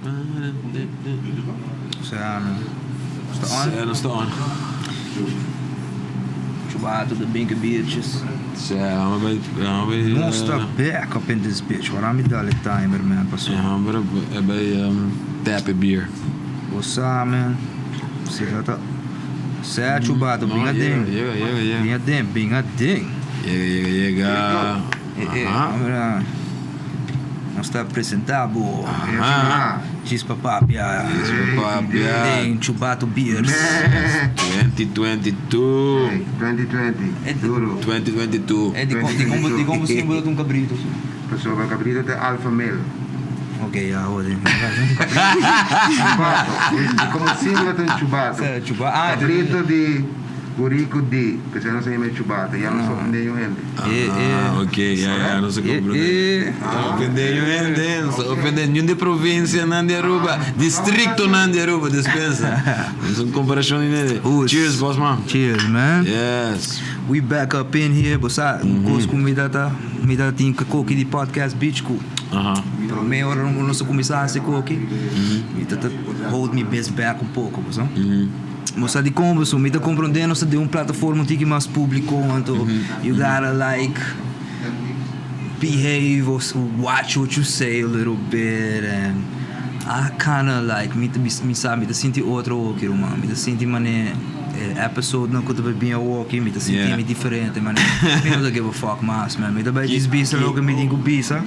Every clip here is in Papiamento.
Sea nos ta on. Sea nos ta on. Chubato ta binke biertjes. Sea lama bay lama bay. Nos ta back up in this bitch. Wara mi dal e timer man paso. E homber a bay tap e beer. Bo sa man. Si ta ta. Sea Chubato bin aden. Yega yega yega. Bin aden bin aden. Yega yega yega. Aha. Nos ta presenta bo Djis pa Papia Djis pa Papia den Chubato Beers. 2022. Hey, 2020, duro. 2022. Di kon bo simbolo ta un kabrito? Pasobra kabrito ta alfa male. Ok, ya hoor. Chubato. Di kon bo simbolo ta un chubato? Kabrito di. Buriku di, p'esei nos a yama e chubata, ya nos ofendé yu hende. Ah, ok, ya, ya, nos a komprendé. Nos a ofendé yu hende, nos a ofendé niun di provinsianan di Aruba, distriktonan di Aruba, despensa. Es un komparashon di nede. Cheers, bosman. Cheers, man. Yes. We back up in here, bo sa, un kos ku mi ta ta, mi ta tin koki di podcast beach ku promé ora nos a kuminsá hasi koki, mi ta ta hold mi bes back un poko, bo sa. Bo sa di kon pasobra mi ta komprondé nos ta den un plataforma un tiki mas públiko anto you gotta like behave or watch what you say a little bit and I kinda like mi ta mi sa mi ta sinti otro awoki ruman mi ta sinti manera e episodenan ku ta bai bin awoki mi ta sinti mi diferente manera mi no ta give a fuck mas man mi ta bai djis bisa loke mi tin ku bisa.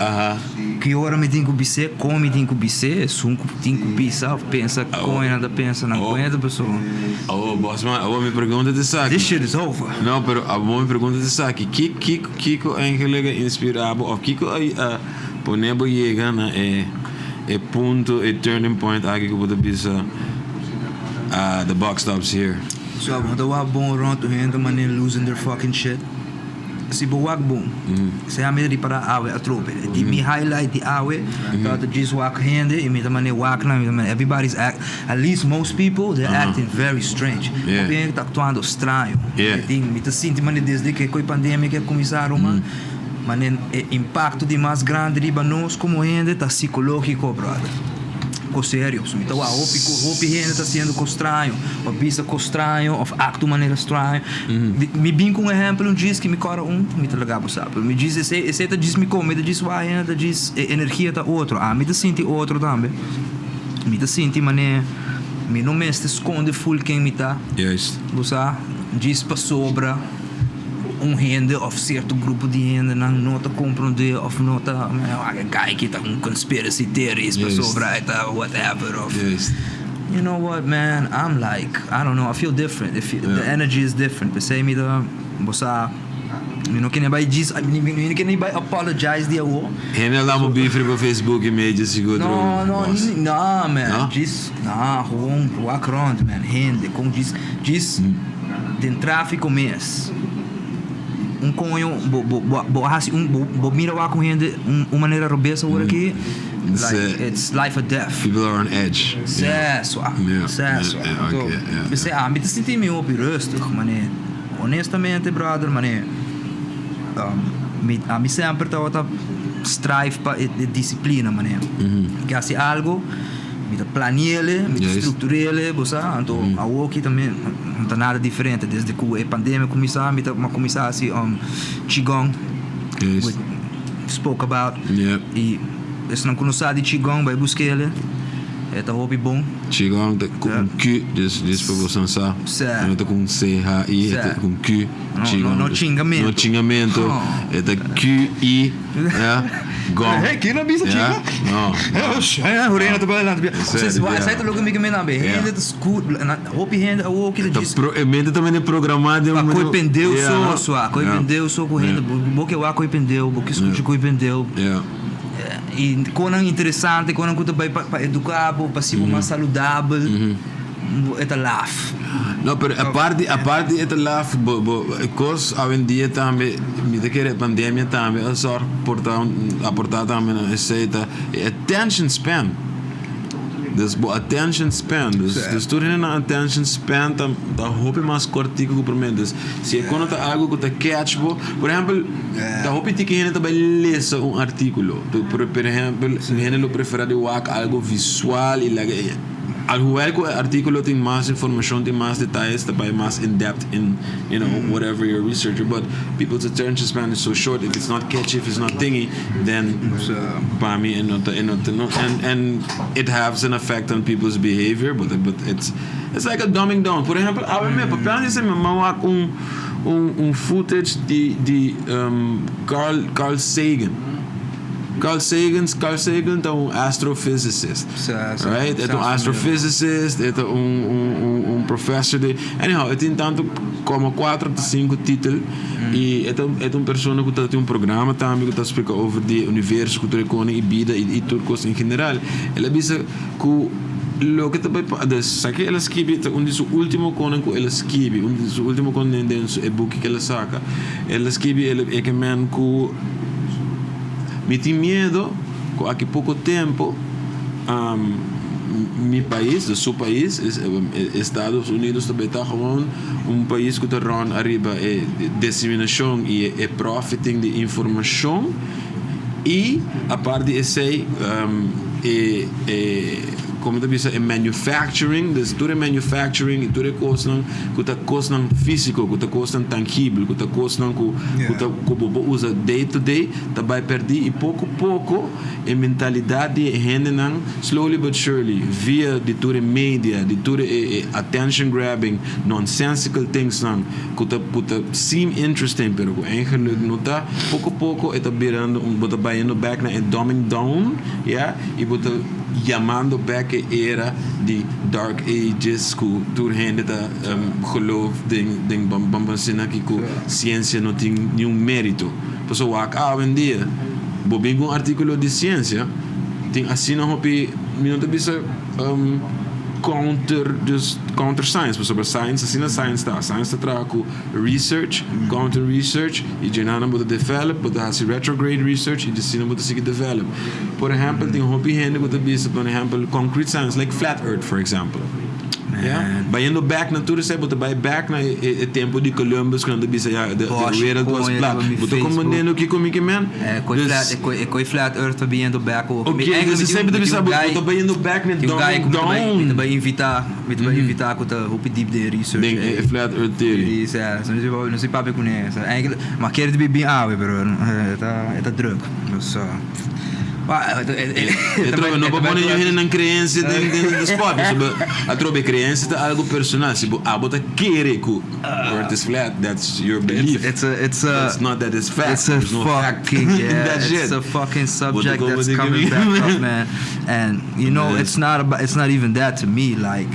Ki ora mi tin ku bis'é, kon mi tin ku bis'é, esun ku tin ku bisa òf pensa kon e nan ta pensa nan kon e ta persona. Awor bòsman, awor mi pregunta ta esaki. This shit is over. No, pero awor mi pregunta ta esaki, ki kiko kiko eigenlijk a inspirá bo òf kiko a pone bo yega na e e punto, e turning point aki ku bo ta bisa the buck stops here? So bo ta wak bon rònt un hende manera losing their fucking shit. Si bo wak bon, sea mi ta ripará awe atrobe. Di mi highlight di awe tabata djis wak hende i mi ta manera wak nan, mi ta manera everybody's act, at least most people they're acting very strange. Hopi hende ta aktuando straño. Mi tin, mi ta sinti manera desde ke ku e pandemia ke a kuminsá ruman, manera e impakto di mas grandi riba nos komo hende ta sikológiko brother. Kos serio. So mi ta wak hopi ku hopi hende ta hasiendo kos straño òf bisa kos straño òf aktua manera straño. Mi bin ku un ehèmpel un djis ki mi kòrda un mi ta laga bo sa. Pero mi djis esei esei ta djis mi kon mi ta djis wak hende ta djis e energia ta otro. Ami ta sinti otro tambe. Mi ta sinti manera mi no mester skonde ful ken mi ta. Bo sa djis pasobra. Un hende of cierto grupo di hendenan no ta comprende of no ta wak e guy aki ta un conspiracy theorist pasobra e ta whatever of you know what man I'm like I don't know I feel different the energy is different p'esei mi ta bo sa mi no kende bai djis mi no kende bai apologize di awo. Hende a lama beef riba Facebook i media sigur no no no man djis no gewoon wak rond man hende kon djis djis. Den tráfiko mes, un koño bo bo bo a hasi un bo bo mira wak un hende un manera robes awor aki, like it's life or death. People are on edge. Sè swa, sè swa. Anto p'esei ami ta sinti mi hopi rustig manera honestamente brother manera mi ami semper tabata strive pa e disiplina manera ke hasi algo. Mi ta planiele, mi ta structurele, bo sa, anto awoki tambe no ta nada diferente. Desde cu e pandemia cuminsa, mi ta cuminsa haci qigong, we spoke about, y esnan cu no sa di qigong bay busquele, e ta hopi bon. Qigong ta cu un Q, djis pa boso sa, no ta cu un C H I, e ta cu un Q, qigong. No chingamento. No chingamento, e ta Q I. Ja, gong. Hey, ken a bisa chica? No. Hurena ta bailando. Esei ta loke mi ke mira tambe. Hende ta scu, hopi hende awo ki ta djis. E mente ta mende programá den un. Pa koi pendeu so, sua. Koi pendeu so ku hende. Bo ke wak koi pendeu, bo ke skucha koi pendeu. I konan interesante, konan ku ta bai pa eduká bo, pa hasi bo mas saludabel. E ta laf. No, pero aparte, aparte e ta laf, bo, bo, e kos awendia tambe, mi ta kere e pandemia tambe a sòrg por ta, aportá tambe na esei ta e attention span. Dus bo attention span, dus, dus tur hende nan attention span ta, ta hopi mas kortiku ku promé. Dus si e kono ta algu ku ta catch bo, por ehèmpel, ta hopi tiki hende ta bai lesa un artíkulo. Por, por ehèmpel, hende lo preferá di wak algu visual i laga e, alhoewel ku e artíkulo tin mas informashon, tin mas detayes, ta bai mas in depth in, you know, whatever you're researching, but people's attention span is so short, if it's not catchy, if it's not thingy, then pa mi e no ta, e no ta, no, and, and it has an effect on people's behavior, but, but it's, it's like a dumbing down. Por ehempel, awe mi papia di mi m'a wak un, un, un footage di, di Carl, Carl Sagan. Carl Sagan, Carl Sagan ta un astrophysicist. Right? E ta un astrophysicist, e ta un, un, un, un professor di, anyhow, e tin tantu komo kuater òf sinku titel i e ta, e ta un persona ku ta tin un programa tambe ku ta splika over di e universo ku tur e kone i bida i, i tur kos en general. El a bisa ku loke ta bai pa, dus sa ke el a skibi ta un di su ultimo konan ku el a skibi, un di su ultimo konan den su e buki ku el a saka. El a skibi el e ke men ku mi tin miedo ku aki poko tempu mi pais, dus su pais, Estados Unidos ta bai ta gewoon un pais ku ta run ariba e diseminashon i e profiting di informashon i apart di esei e e komo ta bisa e manufacturing, dus tur e manufacturing i tur e kosnan ku ta kosnan físiko, ku ta kosnan tangibel, ku ta kosnan ku ku ta ku bo por usa day to day ta bai pèrdí i poko poko e mentalidat di e hendenan slowly but surely via di tur e media, di tur e e attention grabbing nonsensical things nan ku ta ku ta seem interesting pero ku eigenlijk no ta, poko poko e ta birando un bo ta bayendo bek na e dumbing down ya i bo ta yamando bek e era di dark ages ku tur hende ta geloof den den bambasina aki ku siensia no tin niun merito. Pasobra wak awendia bo bin ku un artikulo di siensia tin asina hopi mi no ta bisa counter dus counter science pasobra science asina science ta science ta traha ku research counter research y dje-nan bo ta develop bo ta hasi retrograde research y asina bo ta sigui develop por ehempel tin hopi hende ku ta bisa por ehempel concrete science like flat earth for example ya bayendo back na tur esei bo ta bay back na e tempo di Columbus ku nan ta bisa ya de wereld was plat bo ta komprendiendo kiko mi ke men dus e koi flat earth ta biniendo back ok dus esei bo ta bisa bo ta bayendo back na down down mi ta bay invita mi ta bay invita ku ta hopi deep den e research den e flat earth theory no si papia kune ma kere ta bin awe pero e ta druk dus. Atrobe no por pone yu hende nan creencia den den spot pasobra atrobe creencia ta algo personal si bo abo ta kere ku earth is flat that's your belief It's a it's a it's not that it's fact it's a there's no fact fucking in yeah that shit it's a fucking bo ta subject como that's di coming back up man and you know it's not about it's not even that to me like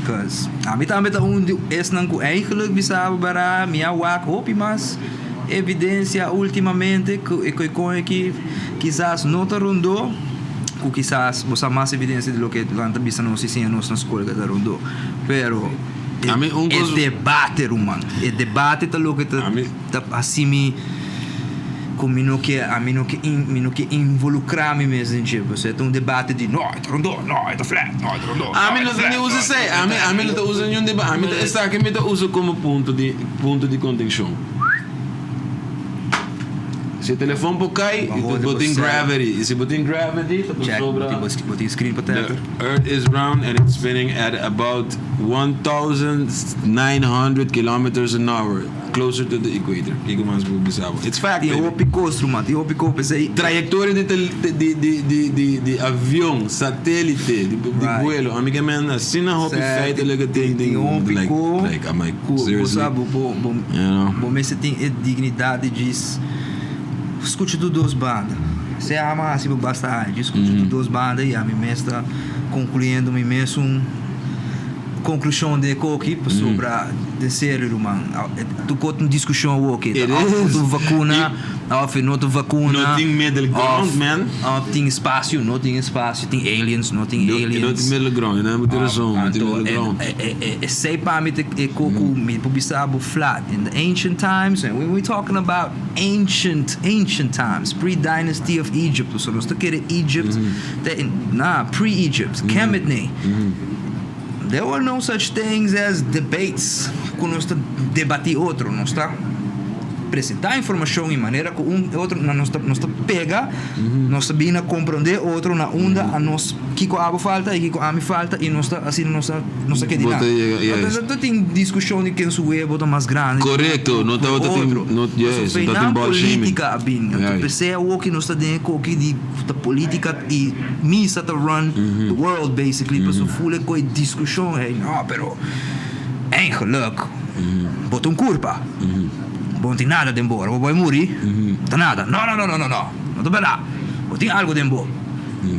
cause ami tambe ta un di esnan ku eigenlijk bisa bo bara mi a wak hopi mas Evidencia ultimamente cu e coicon aki kisas no ta rondó, cu kisas bo sa mas evidencia di loke nan ta bisa nos y siña nos na scol cu ta rondó. Pero e debate ruman, e debate ta loke ta haci mi cu mi no ke, ami no ke, mi no ke involucra mi mes den dje. Pasobra e ta un debate di no e ta rondó, no e ta flat, no e ta rondó, no e ta flat. Ami no ta ni usa esey, ami no ta usa niun debate, ami ta esaki mi ta usa como punto di. Punto di kontenshon. Si e telefon por kai, bo tin gravity. I si bo tin gravity, ta pasobra. Bo tin screen protector. The earth is round and it's spinning at about 1900 kilometers an hour closer to the equator. Kiko mas bo bisa bo? It's fact, Tin baby. hopi kos, ruman. Tin hopi kos. P'esei. Trayektoria di di di di di di avion, satelite, di buelo. Ami ke men asina hopi feitelijke ting Tin hopi like kos. like I'm like Ku bo seriously sa bo bo bo you know. bo mester tin e dignidat di djis skucha tur dos banda. Se ama hasi bo basta aña djis skucha tur dos banda i ami mes ta konkluyendo mi mesun konklushon den e koki pasobra den serio ruman tur kos ta un diskushon awoki It ta òf is. bo ta un vakuna. Of no tin vacuna. No tin middle ground, man. Of tin espacio, no tin espacio, tin aliens, no tin aliens. No tin middle ground, no tin razon, no tin middle ground. Esey pa mi ta e co cu mi por bisa bo flat. In the ancient times, and we talking about ancient, ancient times, pre-dynasty of Egypt, so nos ta kere Egypt, nah, pre-Egypt, Kemet nee. There were no such things as debates ku nos ta debatí otro. Nos ta presentá informashon i manera ku un e otro nos ta nos ta pega, nos ta bini a komprondé otro na unda a nos kiko abo falta i kiko ami falta i nos ta asina nos ta nos ta keda Bo ta yega, yes. No ta tin diskushon di ken su webo ta mas grandi Korekto, no tabata tin otro. no yes, no Pasobra ta tin nan body shaming. polítika a bini. Anto Right. p'esei awoki nos ta den e koki di ta polítika i misa ta run the world basically pasobra ful e koe diskushon hey no pero eigenlijk bo ta un kurpa bo no tin nada den bo ora bo bai muri ta nada no no no no no no no ta berdad bo tin algo den bo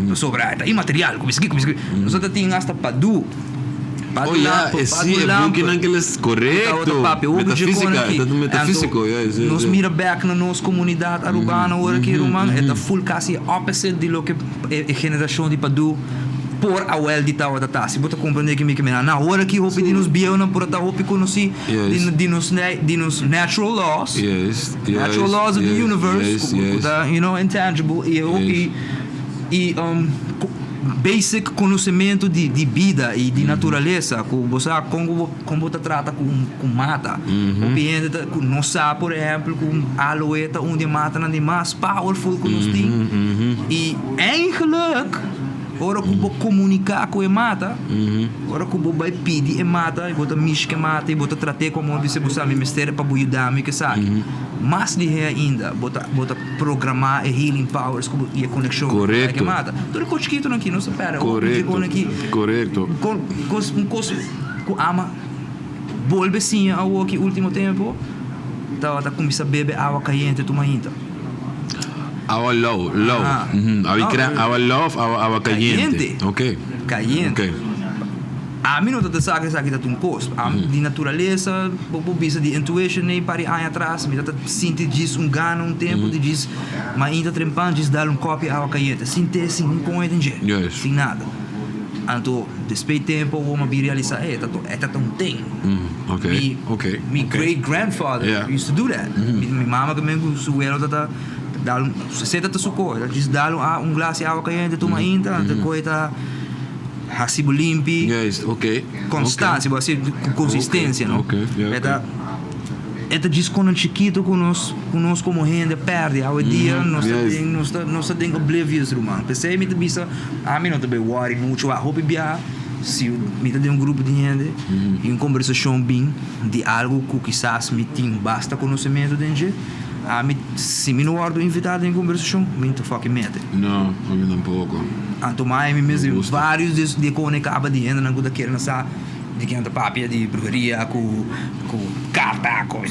pasobra e ta inmaterial ku bisaki ku bisaki nos ta tin hasta padu Oh ya, e si e bukinan ke les korekto metafisika e ta metafisiko ya Anto nos mira bek na nos komunidat arubano ora ki ruman e ta full kasi opposite di loke e generashon di padu por a wel di tabata ta. Si bo ta komprende ki mi ke mira na ora ki hopi di nos bieunan por a ta hopi konosí di nos di nos natural laws, natural laws of the universe ku ta you know intangible i hopi i Basic konosementu di di bida i di naturalesa ku bo sa kon ku bo kon bo ta trata ku un ku mata. Hopi hende ta ku no sa por ehèmpel ku aloe ta un di e matanan di mas powerful ku nos tin i eigenlijk ora ku bo komuniká ku e mata ora ku bo bai pidi e mata i bo ta mishi ku e mata i bo ta trat'é komo bisa bo sa mi mester pa bo yuda mi ku esaki mas lihé ainda bo ta bo ta Programá e healing powers ku i e konekshon ku Korekto. e mata. Tur e kos chikitonan aki nos ta pèrdè hopi dje Korekto. kon aki. Korekto. Kon kos un kos ku ama bolbe siña awor ki último tempu tabata kuminsá bebe awa kayente tur mainta. Awa lou, lou. Aha. Awa No, awa lou of awa awa kayente? Kayente. Oké. Kayente. Oké. Ami no ta ta sa ku esaki ta un kos. Ami di naturalesa, bo por bisa di intuition ei par di aña atras, mi ta ta sinti djis un gana un tempu di djis mainta trempan djis dal un kopi awa kayente, sin te, sin un koe den dje, sin nada. Anto despues di tempu awor mi a bin realisa, ey, e ta e ta un thing. Mi mi great grandfather used to do that. Mi mama tambe ku su welo ta ta dal un, esei ta ta su koe, ta djis dal un glas di awa kayente tur mainta, anto e koe ta. Hasi bo limpi. Juist, oké. Constant, si bo hasi ku consistencia, no? Oké, ja, E ta e ta djis kono chikito ku nos ku nos komo hende pèrdè. Awendia nos ta den nos ta nos ta den oblivious, ruman. P'esei mi ta bisa ami no ta bai wòri muchu. A hopi biaha si mi ta den un grupo di hende i un kombersashon bin di algu ku kisas mi tin basta konosementu den dje, ami si mi no wòrdu invitá den e kombersashon mi no ta fucking mete. No, ami tampoko. Anto mai mi mes den varios di di kone kaba di hendenan ku ta kere na sa di ken ta papia di bruheria ku ku karta ku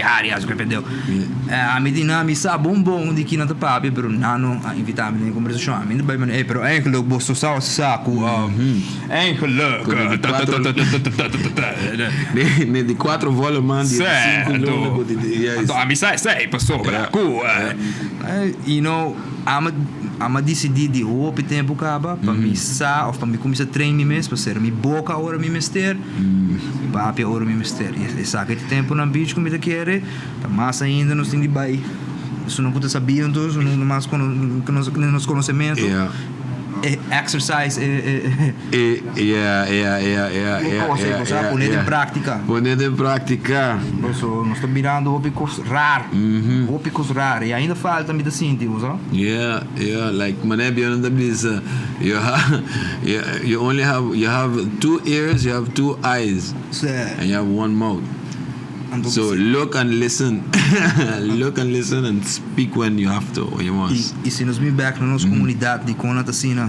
hari asu ke pendeu. Ami di nan mi sa bon bon di kinan ta papia pero nan no a invita mi den e kombersashon. Ami ta bai manda ey pero eigenlik boso sa sa ku eigenlik Ne di cuatro volle man di cinco luna ku di yes. Anto ami sa esey pasobra ku you know ami a disidí di hopi tempu kaba pa mi sa of pa mi kuminsá train mi mes pa sera mi boka ora mi mester papia ora mi mester i esaki ta tempunan beach ku mi ta kere ta mas ainda nos tin di bai esunnan ku ta sabí anto esunnan ku ta mas nos konosementu. E exercise e E yeah yeah yeah yeah E yeah cosa yeah bo sa yeah pone den yeah. práctica. Pone den práctica. Paso nos ta mirando hopi cos rar, hopi cos rar y ainda falta mi ta sinti bo sa. Yeah yeah like manera bieu nan ta bisa you have you only have you have two ears you have two eyes and you have one mouth. So look and listen look and listen and speak when you have to when you must. I si nos bin bek na nos komunidat di kon nan ta asina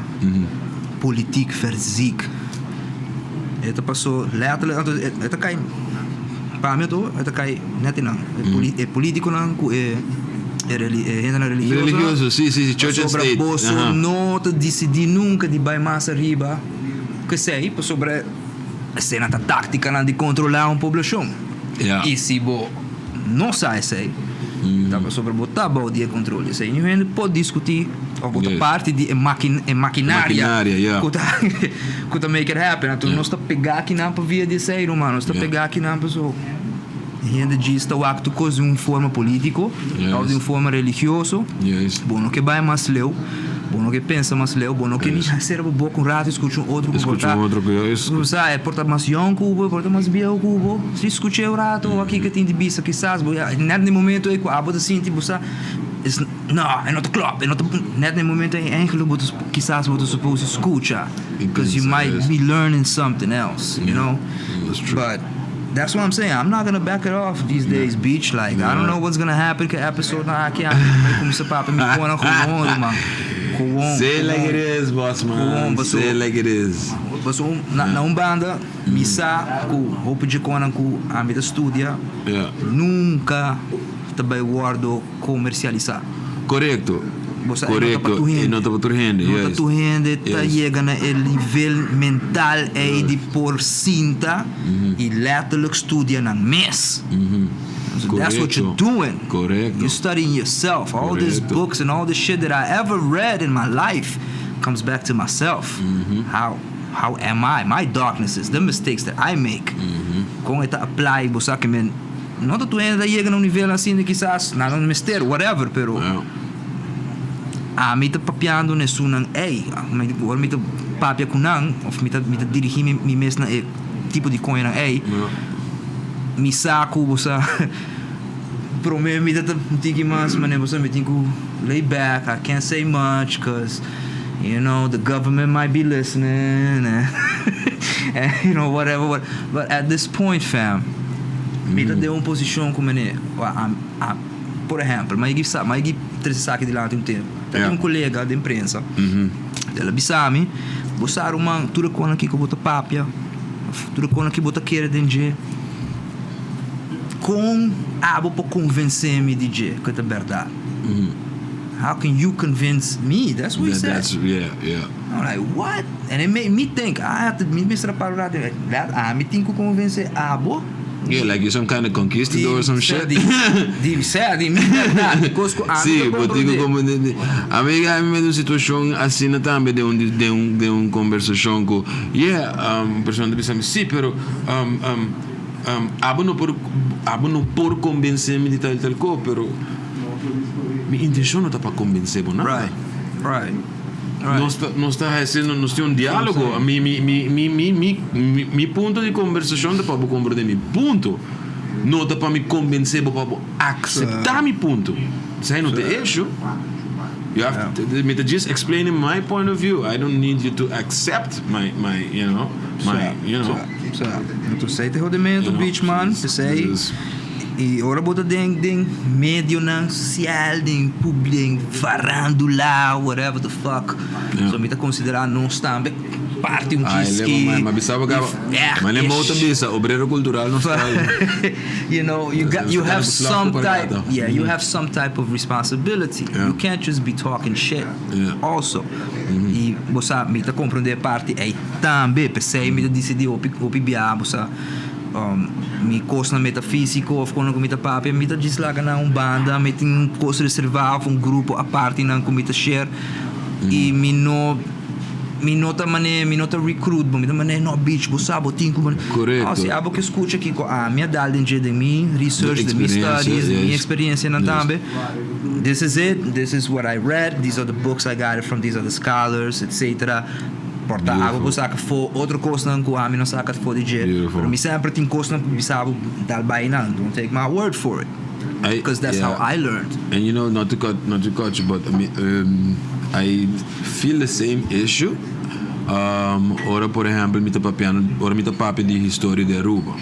politiek verziek e ta paso letterlijk anto e ta kai pa mi ato e ta kai net einan e politikonan ku e hendenan religioso Religioso si si si church and pasobra state boso no ta disidí nunka di bai mas ariba ku esei pasobra. Esei nan ta táktikanan di kontrolá un poblashon. I si bo no sa esei, ta pasobra bo ta bou di e control di esei. Niun hende por discuti of bo ta parti di e e maquinaria cu ta cu ta make it happen. Anto nos ta pega akinan pa via di esei, ruman. Nos ta pega akinan paso hende djis ta wak tur cos di un forma politico of di un forma religioso. Bo no ke bai mas leu, bo no ke pensa mas leu, bo no ke ni sera bo boca un rato y scucha un otro cu por ta, bo sa, e por ta mas yong cu bo, e por ta mas bieu cu bo. Si scuch'e un rato wak kiko e tin di bisa, kisas bo ya net na e momento ey cu abo ta sinti bo sa es no, e no ta klop, e no ta, net na e momento ey eigenlijk bo ta kisas bo ta suppose scucha, because you might be learning something else, you know, but. That's what I'm saying, I'm not gonna back it off these days bitch like I don't know what's gonna happen ku e episode nan aki ami ta bai kuminsá papia mi konan gewoon ruman gewoon Say it like it is boss man say it like it is. Paso na un banda mi sa ku hopi dje konan ku ami ta studia nunka ta bai wordo komersialisá. Korekto. Bo sa e no ta pa tur hende. E no ta pa tur hende, No ta tur hende ta yega na e nivel mental ei di por sinta i letterlijk studia nan mes. So that's what you're doing. Korekto. You're studying yourself. All these books and all the shit that I ever read in my life comes back to myself. How how am I? My darknesses, the mistakes that I make. Kon e ta apply bo sa ke men no ta tur hende ta yega na un nivel asina kisas nan no mester whatever pero Ami ta papiando na esunnan ei. Ora mi ta papia ku nan, òf mi ta mi ta dirigí mi mes na e tipo di koñanan ei, mi sa ku bo sa promé mi ta un tiki mas manera bo sa mi tin ku lay back, I can't say much cause you know the government might be listening and you know whatever what but at this point fam mi ta den un posishon ku manera Por ehèmpel, mi a yegi sa, mi a yegi trese esaki dilanti un tempu. Ta tin un kolega den prensa, el a bisa mi, Bo sa ruman, tur e konan aki ku bo ta papia, òf tur e konan ki bo ta kere den dje, kon abo por konvensé mi di dje ku e ta bèrdat? How can you convince me? That's what he said. I'm like, what? And it made me think, I have to, mi mester a para un rato, that ami tin ku konvensé abo? Yeah, like you're some kind of conquistador or some shit. Di, di, sea, di mi berdad, di kos ku ami Sí, ta bo tin ku komprondé. komprondé. Ami a mi mete un situashon asina tambe den un den un den un kombersashon ku, yeah, un persona ta bisa mi, sí, pero abo no por abo no por kombensé mi di tal i tal kos, pero mi intenshon no ta pa kombensé bo nada. Right, right. Right. Nos ta, nos ta haciendo, nos tin un diálogo. Mi, mi, mi, mi, mi, mi, mi, mi punto di conversacion ta pa bo comprende mi punto. No ta pa mi convence bo pa bo acepta mi punto. Esei no ta e issue. You have to, mi ta just explaining my point of view. I don't need you to accept my, my, you know, my, you know. Sa, sa. Anto esei ta e hodimento, bitch man. Esei. I ora bo ta den den medionan sosial, den pub, den farandula, whatever the fuck, so mi ta konsiderá nos tambe parti un Ai, djiski lema mai, ma bisa bo kaba, di ma lema bo ta echt bisa, obrero kultural nos ta. You know, you got, you have some type, yeah, you have some type of responsibility. You can't just be talking shit also. I bo sa, mi ta komprondé e parti ei tambe, p'esei mi ta disidí hopi hopi biaha bo sa. Mi kosnan metafísiko òf kono ku mi ta papia, mi ta djis laga nan un banda, mi tin un kos reservá òf un grupo aparte nan ku mi ta share i mi no mi no ta manera mi no ta recruit bo, mi ta manera no bitch bo sa bo tin ku bo Korekto. Si abo ke skucha kiko ami a dal den dje den mi research, den mi studies, den mi eksperiencianan tambe, this is it, this is what I read, these are the books I got it from, these are the scholars, etcetera. Por ta abo por saka afó otro kosnan ku ami no saka afó di dje. Pero mi semper tin kosnan pa bisa bo dal bai nan. Don't take my word for it. Because that's how I learned. And you know, not to cut, not to cut you, but I feel the same issue. Ora por ehempel mi ta papiando, ora mi ta papia di historia di Aruba.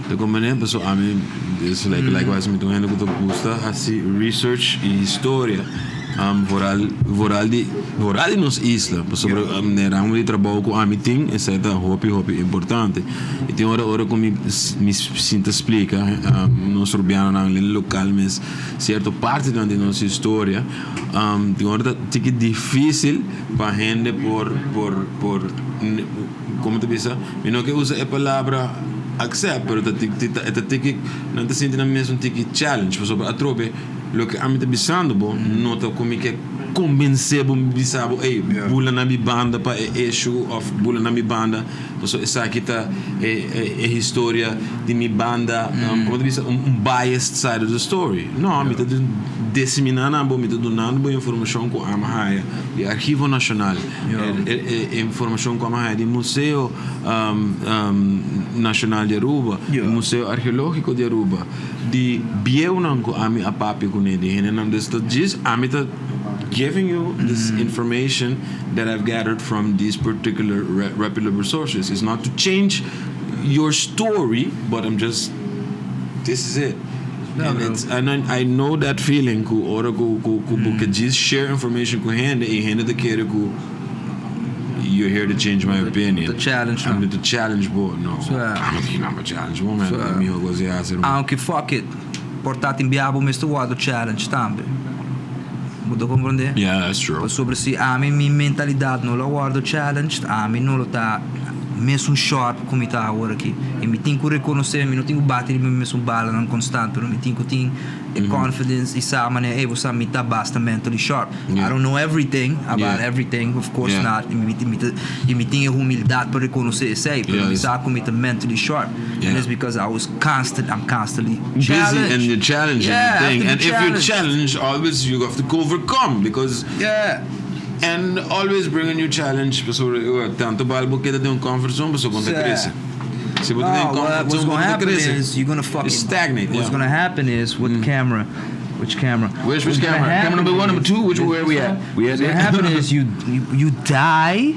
Ta komprende? Pasobra ami, it's like, likewise mi ta un hende ku ta gusta hasi research i historia. Vooral, vooral di, vooral di nos isla, pasobra den ramo di trabou ku ami tin, esei ta hopi, hopi importante. I tin ora, ora ku mi, mi sinta splika nos rubianonan den lokal mes sierto partinan di nos historia, tin ora ta tiki difisil pa hende por, por, por, komo ta bisa? Mi no ke usa e palabra. accept, pero ta ta ta tiki nan ta sinti nan mes un tiki challenge pasobra atrobe loke ami ta bisando bo no ta ku mi ke konbensé bo mi bisa bo ey bula na mi banda pa e issue of bula na mi banda pasobra esaki ta e e historia di mi banda como ta bisa un biased side of the story no mi ta diseminá na bo mi ta dunando bo informashon ku ami haya di Archivo Nashonal e e informashon ku ami haya di Museo Nashonal di Aruba di Museo Arkeológiko di Aruba di bieunan ku ami a papia kuné di hendenan dus ta djis ami ta giving you this information that I've gathered from these particular reputable sources it's not to change your story but I'm just this is it and it's and I know that feeling ku ora ku ku ku bo ke djis share information ku hende i hende ta kere ku you're here to change my opinion To challenge I'm to challenge bo no I'm not here to challenge bo man mi miho kos di hasi ruman. Aunke fuck it por ta tin bia bo mester wòrdu challenge tambe bo ta komprende? Yeah that's true. Pasobra si ami mi mentalidat no lo wòrdu challenged ami no lo ta mesun sharp ku mi ta awor aki i mi tin ku rekonosé mi no tin ku bati riba mi mesun balanan konstant pero mi tin ku tin e confidence i sa manera ey bo sa mi ta basta mentally sharp I don't know everything about everything of course not i mi mi ta i mi tin e humildad pa reconoce esey pero mi sa cu mi ta mentally sharp and it's because I was constant I'm constantly busy and you're challenging the thing and if you're challenged always you have to overcome because and always bring a new challenge pasobra tanto bal bo keda den un comfort zone pasobra bo no ta crece. Si bo ta den comfort zone bo no ta crece. You stagnate. What's gonna happen is with camera which camera? Which which camera? Camera number one, number two, which where we at? We at What's gonna happen is you you die,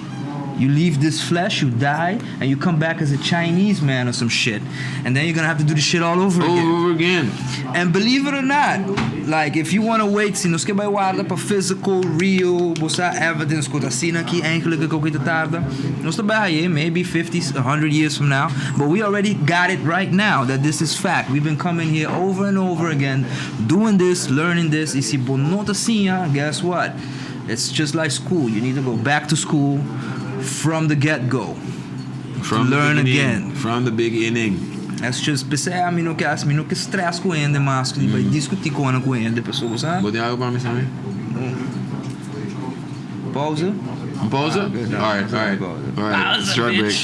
you leave this flesh, you die, and you come back as a Chinese man or some shit. And then you're gonna have to do the shit all over again. Over again. And believe it or not, like if you wanna wait, si nos ke bai warda pa physical, real, bo sa evidence ku ta asina aki eigenlijk ku ta tarda, nos ta bai haye maybe 50, 100 years from now, but we already got it right now that this is fact. We've been coming here over and over again, doing this, learning this, y si bo no ta siña, guess what? It's just like school, you need to go back to school from the get go. From the learn beginning. again. From the beginning. That's just p'esei ami no ke hasi, mi no ke stress ku hende mas ku di bai diskutí ku nan ku hende pasobra sa. Bo tin algo pa mi sa mi? Pauze? Un pauze? Alright, alright. Alright, short break.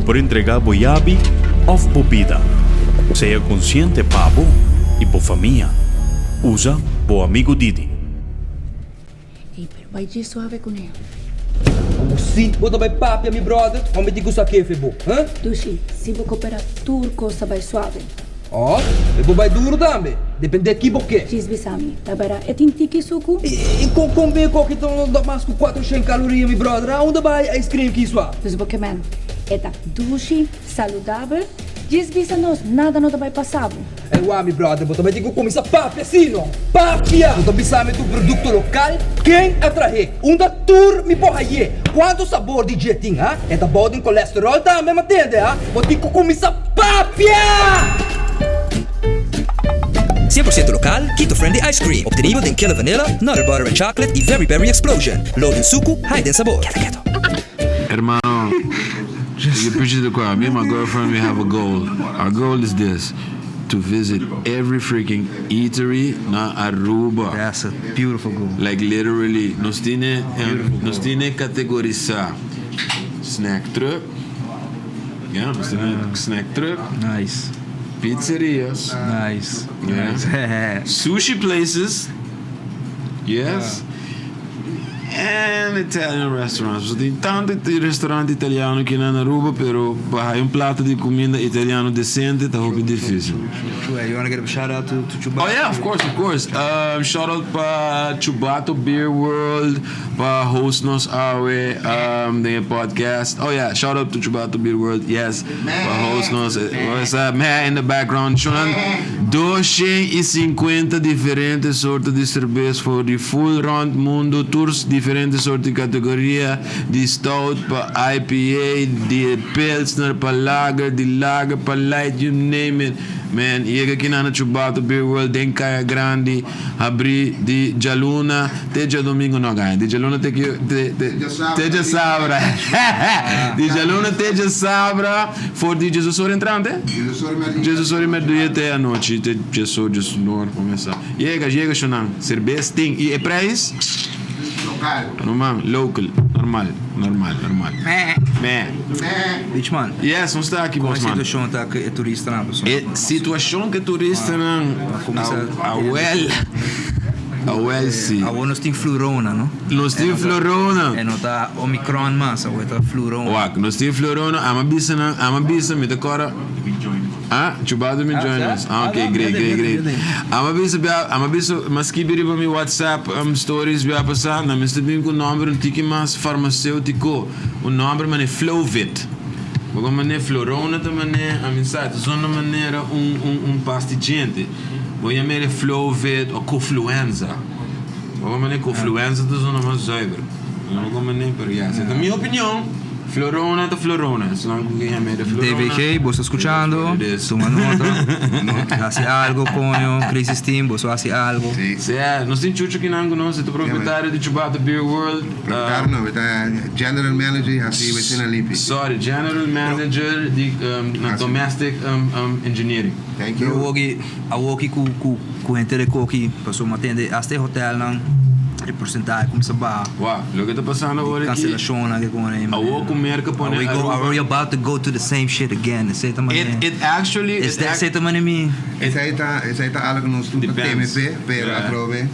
por entregá bo yabi òf bo bida. Sea konsiente pa bo i bo famia. Usa bo amigu Didi. Ey, pero bai dje suave kuné. Como si bo ta bai papia mi brother, hombre di gusta kefe bo, huh? Dushi, si bo coopera tur cos ta bai suave. Oh, e bo bai duro tambe, depende ki bo ke. Djis bisa mi, ta bera e tin tiki suku? I con con bin koki ta no da mas ku 400 caloria mi brother, a unda bai ice cream ki sua? Dus bo ke men, e ta dushi, saludabel, djis bisa nos nada no ta bai pasa bo. Ey wak mi brother, bo ta bai tin ku kuminsá papia si no? Papia! Bo ta bisa mi tur produkto lokal, ken a trah'é, unda tur mi por hay'é, kuantu sabor di dje tin, ha? E ta bou den kolesterol tambe, ma tende, ha? Bo tin ku kuminsá papia! 100% lokal, Keto Friendly Ice Cream, obtenibel den Killer Vanilla, Nutter Butter and Chocolate y Very Berry Explosion. Low den suku, high den sabor. Keda keto. Hermano, you preach to the choir. Me and my girlfriend, we have a goal. Our goal is this to visit every freaking eatery na Aruba. That's a beautiful goal. Like literally, nos tin nos tin categorisa snack truck. Yeah, nos tin snack truck. Nice. Pizzerias. Nice. Yeah. Nice. Sushi places. Yes. And Italian restaurants. Pasobra tin tantu restaurant italiano aki na Aruba, pero pa haya un plato di cuminda italiano decente ta hopi dificil. You wanna give a shout out to Chubato? Oh yeah, of course, of course. Shout out pa Chubato Beer World pa host nos awe den e podcast. Oh yeah, shout out to Chubato Beer World, yes, pa host nos. What's up, man, in the background. 250 diferente sorto di cerbes for di full rond mundo, tur diferente sorto di categoria, di stout pa IPA, di pilsner pa lager, di lager pa light, you name it. Man, yega aki na Chubato Beer World den Caya Grandi, habri di djaluna te djadomingo, no gaya, di djaluna te te te te djasabra, di djaluna te djasabra for di Jesus ora entrante, Jesus ora merdia te anochi, te djesor djesnor kumesa. Yega, yega shonan, serbes tin y e prijs? Local. No man, local, normal, normal, normal. Meh. Beach man. Yes, nos ta aki Kon bos e man. situashon ta ku e turistanan pasobra? E situashon ku e turistanan Kuminsá awel, awel si. Awor nos tin flurona, no? Nos tin flurona. E no ta omicron mas, awor ta flurona. Wak, nos tin flurona, ama bisa nan, ama bisa, mi ta kòrda. Ah, Chubado mi join us. Ah, ok, great, great, great. Ama bisa bia, ama bisa, m'a skibi riba mi WhatsApp um, stories bia pasá, nan mester bin ku un nòmber un tiki mas farmaséutiko, un nòmber manera Flovit. Bo manera Florona ta manera, a mi sa, ta zona manera un, un, un pasta di djente. Bo yam'é Flovit o Cofluenza. Bo manera Cofluenza ta zona mas zuiver. No bo manera, pero ya, esei ta mi opinion. Florona ta Florona, esnan ku ke yam'é de Florona. DVG, bo sta skuchando, tuma nota, hasi algo koño, Crisis Team, boso hasi algo. Sí. Sea, nos tin Chucho kinan ku nos, e ta propietario di Chubato Beer World. Propietario no, e ta general manager di hasi wesina limpi. Sorry, general manager di na domestic engineering. Thank you. Pero awoki, awoki ku ku ku henter e koki, pasobra mi a tende hasta e hotelnan e porcentahe cuminsa baha. Wak, loke ta pasando awor aki. Cancelacionnan ke con e. Awor cu Merca pone Are we go, Aruba. are we about to go to the same shit again? Esey ta manera. It, it actually. It Esey ta manera mi. Esey ta, esey ta algo cu nos tur ta teme p'e, pero atrobe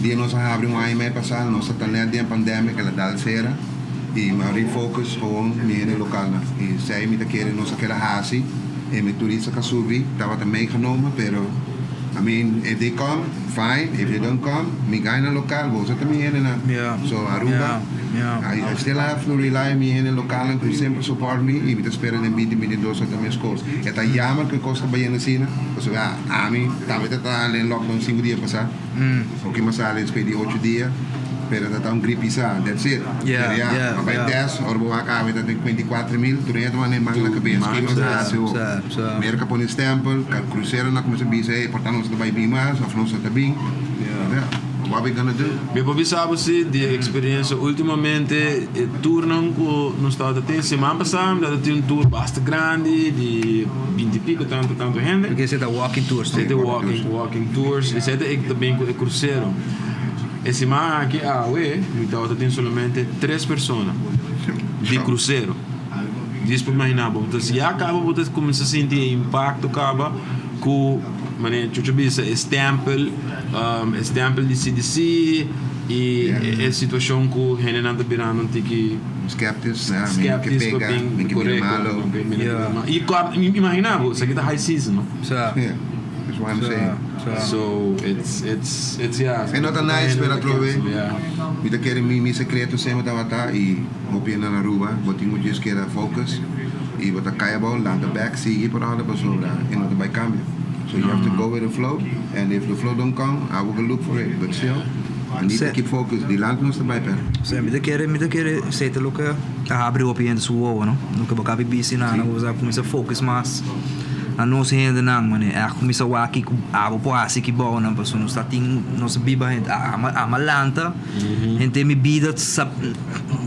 dia nos a habri un aña y mei pasa, nos ta ta net den pandemia, kela dal cera y mi a refocus gewoon mi hende localnan. Y esey mi ta kere nos a keda haci, e mi turista cu a subi tabata meegenomen, pero I mean if they come. Fine, if they don't come, mi gana local, boso ta mi hendenan. So Aruba, I still have to rely mi hende localnan cu semper support mi y mi ta spera den binti binti dos lo ta mescos. E ta jammer cu e cos ta bayendo asina, pasobra ami tambe ta traha den lockdown cinco dia pasa, oki mi a sali despues di ocho dia, pero ta ta un grip pisa, that's it. Pero ya, a bay test, ora bo wak awe ta den 24 mil, tur hende ta manda e man na cabes, kico nos a haci ho? Merca pone stempel, crucero na cuminsa bisa, hey, por ta nos ta bay bin mas, of nos no ta bin. Yeah, what we gonna do? Mi por bisa bo si di experiencia ultimamente e tournan cu nos tabata tin siman pasa mi tabata tin un tour basta grandi di binti pico tanto tanto hende. Porque esey ta walking tours no? Esey ta walking walking tours esey ta e ta bin cu e crucero. E siman aki awe mi tabata tin solamente tres persona di crucero. Djis por imaginá bo. Entonces ya kaba bo ta kuminsá sinti e impakto kaba ku manera Chucho bisa e stèmpel, e stèmpel di CDC i e situashon ku hendenan ta birando un tiki Skeptis, ya, mi no ke skeptis pa pega, bin mi ke bira korekto, malo. mi no ke bira malo. I kòrda, imaginá bo, esaki ta high season no. Sa. Yeah, that's what I'm saying. Sa. So it's it's it's ya. E no ta nice pero atrobe Yeah. mi ta kere mi mi sekreto semper tabata i hopi hende na Aruba bo tin ku djis keda focus i bo ta kai abou lanta bek sigui por ora pasobra e no ta bai kambia so you have to go with the flow and if the flow don't come I will go look for it but still I need to keep focus dilanti nos ta bai per. Osea mi ta kere mi ta kere esei ta loke ta habri hopi hende su wowo no loke bo kabi bisti nan bo sa kuminsa focus mas na nos hendenan manera ègt kuminsa wak kiko abo por hasi ki bounan pasobra nos ta tin nos biba henter ama lanta henter mi bida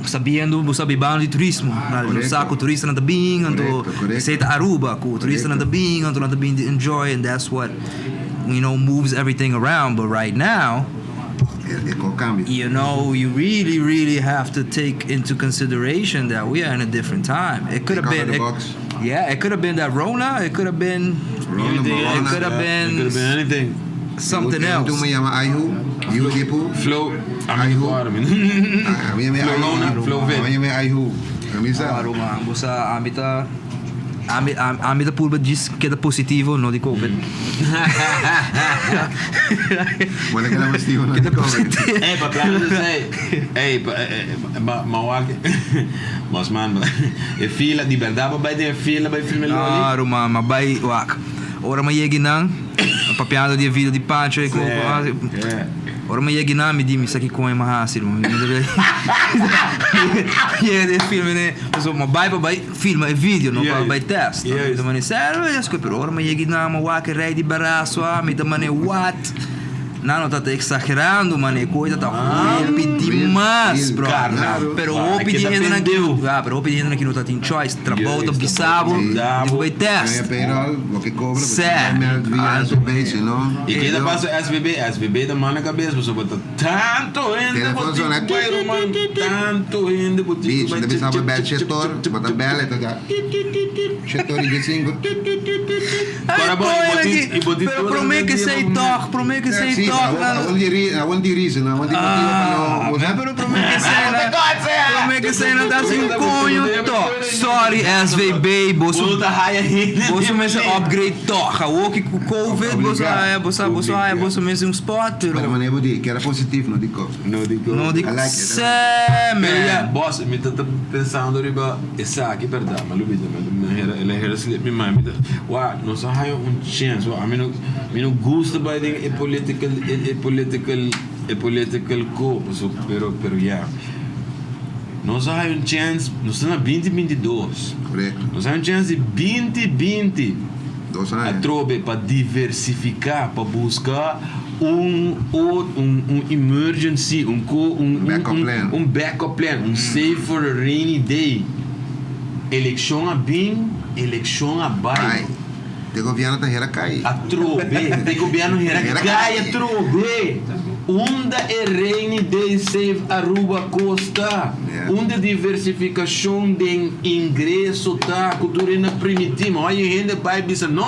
sabiendo bo sa bibando di turismo nos sa ku turistanan ta bin anto esei ta Aruba ku turistanan ta bin anto nan ta bin di enjoy and that's what you know moves everything around but right now you know you really really have to take into consideration that we are in a different time it could have been yeah it could have been that Rona it could have been it could have been It could have been anything. Something else. Tu me yama Aihu, Ihu Dipu. Flow, ami Aihu. ku mi. Ami yama Flow Aihu. Rona, Flow Vid. Ami yama Aihu. Ami sa. Claro man, bo sa ami ta ami ami ta purba djis keda positivo no di covid. Bo ta keda positivo no di covid. Ey, pa plano di esey. Ey, pa ma ma wak Bos man, e fila di berdad bo bai den e fila bai filma e loli? No ruman, ma bai wak. Ora mi yega nan, papiando di e video di Pancho e ku Ora mi yega nan mi di mi sa ki koño mi a hasi ruman. Mi yega den e filme ne, pasobra mi a bai pa bai filma e video no pa bai test. Mi ta mane serio pero ora mi yega nan mi wak e rei di baraso mi ta mane what? Nan no ta ta exagerando man e koe ta ta hopi dimas bro pero hopi di hendenan ki ya pero hopi di hendenan ki no ta tin choice trabou ta bisa bo di bo bai test sè I ke ta pasa SVB SVB ta manda kabes pasobra ta tanto hende bo tin ku bai ruman tanto hende bo tin ku bai Ay, koe aki pero prome ke sei tog prome ke sei tog nan ah pero prome ke sei nan prome ke sei nan ta hasi un koño tog sorry SVB boso boso mester upgrade tog awor ki ku covid boso haya boso boso haya boso mester un spot pero no di sè man. Boss mi ta pensando riba Esaki berdad, mi a lubida, mi a el a hera slip mi mind, mi ta, wak, nos a haya un chance, wak, ami no, mi no gusta bai den e political, e political, e political ko, paso, pero, pero ya, nos a haya un chance, nos ta na binti binti dos, Korekto. nos a haya un chance di binti binti, Dos aña. atrobe pa diversifica, pa busca un ot, un, un emergency, un ko, un, un, Backup un, plan. un backup plan, un save for a rainy day. Elekshon a bin, elekshon a bai. Bai. Te gobierno ta hera kai. Atrobe, te gobierno hera Hera kai kai. atrobe. Unda e rainy day save Aruba kosta? Yeah. Unda diversifikashon den ingreso ta ku tur hende a primiti? Ma oye hende bai bisa, no,